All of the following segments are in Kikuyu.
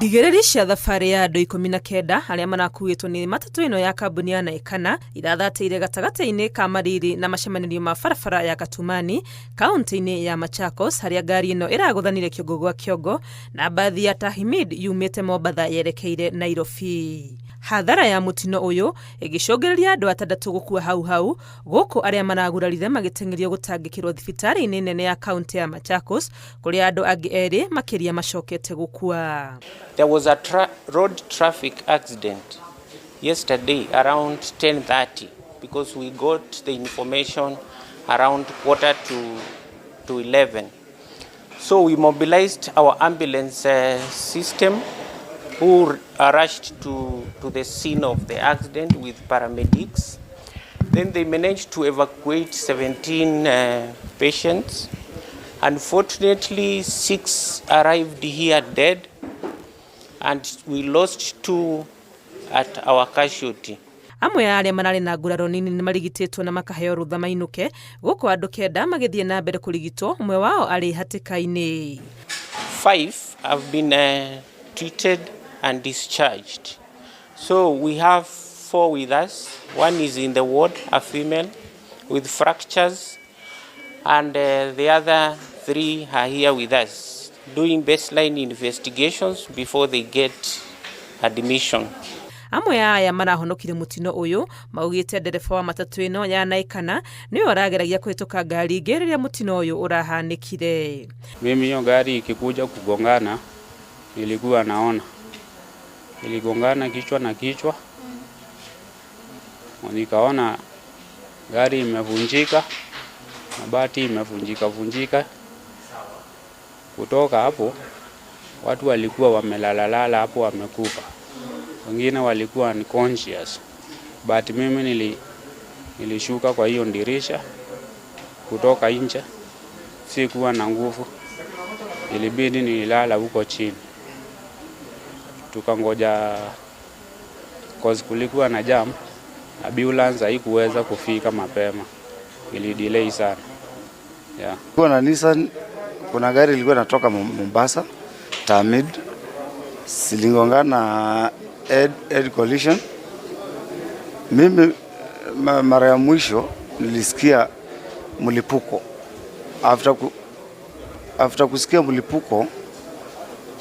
Ndigĩrĩri cia thabarĩ ya andũ 19 arĩa marakuĩtwo nĩ matatũ ĩno ya kambuni ya Naekana irathatĩire gatagatĩ-inĩ ka Mariri na macemanĩrio ma barabara ya Katumani kaunti-inĩ ya Machakos harĩa ngari ĩno ĩragũthanire kĩongo gwa kĩongo na mbathi ya Tahimid yumĩte Mombatha yerekeire Nairobi. Hathara ya mũtino ũyũ ĩgĩcũngĩrĩria andũ atandatũ gũkua hau hau gũkũ arĩa maragurarire magĩteng'erio gũtangĩkĩrwo thibitarĩ-inĩ nene ya kaunti ya Machakos kũrĩa andũ angĩ erĩ makĩria macokete gũkua. There was a road traffic accident yesterday around 10:30 because we got the information around quarter to 11. So we mobilized our ambulance system who rushed to the scene of the accident with paramedics. Then they managed to evacuate 17 patients. Unfortunately, 6 arrived here dead, and we lost 2 at our casualty. Amwe a arĩa mararĩ na nguraro nini nĩ marigitĩtwo na makaheo rũtha mainũke gũkũ andũ 9 magĩthiĩ na mbere kũrigitwo, ũmwe wao arĩ hatĩka-inĩ. 5 have been treated and discharged. So we have 4 with us. 1 is in the ward, a female with fractures, and the other 3 are here with us doing baseline investigations before they get admission. Amwe a aya marahonokire mũtino ũyũ maugĩte ndereba wa matatũ ĩno ya Naekana nĩwe ũrageragia kũhĩtũka ngari ingĩ rĩrĩa mũtino ũyũ ũrahanĩkire. Mimi hiyo gari ikikuja kugongana nilikuwa naona iligongana kichwa na kichwa, nikaona gari imevunjika, mabati imevunjika vunjika. Kutoka hapo watu walikuwa wamelalalala hapo wamekufa, wengine walikuwa unconscious, but mimi nilishuka kwa hiyo dirisha kutoka nje, sikuwa na nguvu, ilibidi nililala huko chini. Tukangoja cause kulikuwa na jam, ambulance haikuweza kufika mapema, ili delay sana. Yeah. Kulikuwa na Nissan, kuna gari ilikuwa inatoka Mombasa, Tamid, ziligongana head collision. Mimi mara ya mwisho nilisikia mlipuko. After kusikia mlipuko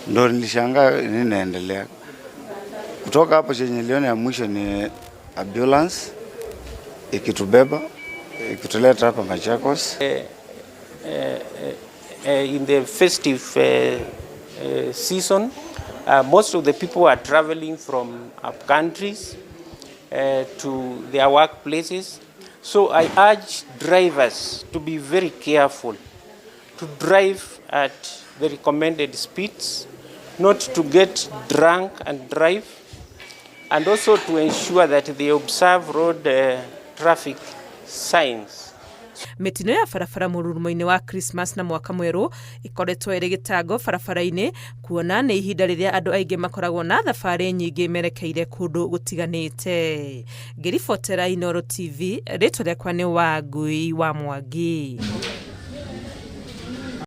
ndo nilishangaa nini inaendelea. Kutoka hapo chenye niliona ya mwisho ni ambulance ikitubeba ikituleta hapa Machakos. In the festive season, most of the people are traveling from up countries to their workplaces. So I urge drivers to be very careful, to drive at the recommended speeds, not to get drunk and drive, and also to ensure that they observe road traffic signs. Mĩtino ya barabara mũrurumo-inĩ wa Christmas na mwaka mwerũ ĩkoretwo ĩrĩ gĩtango barabara-inĩ kuona nĩ ihinda rĩrĩa andũ aingĩ makoragwo na thabarĩ nyingĩ merekeire kũndũ gũtiganĩte. Ngĩribotera Inooro TV, rĩtwa rĩakwa nĩ Wangui wa Mwangi.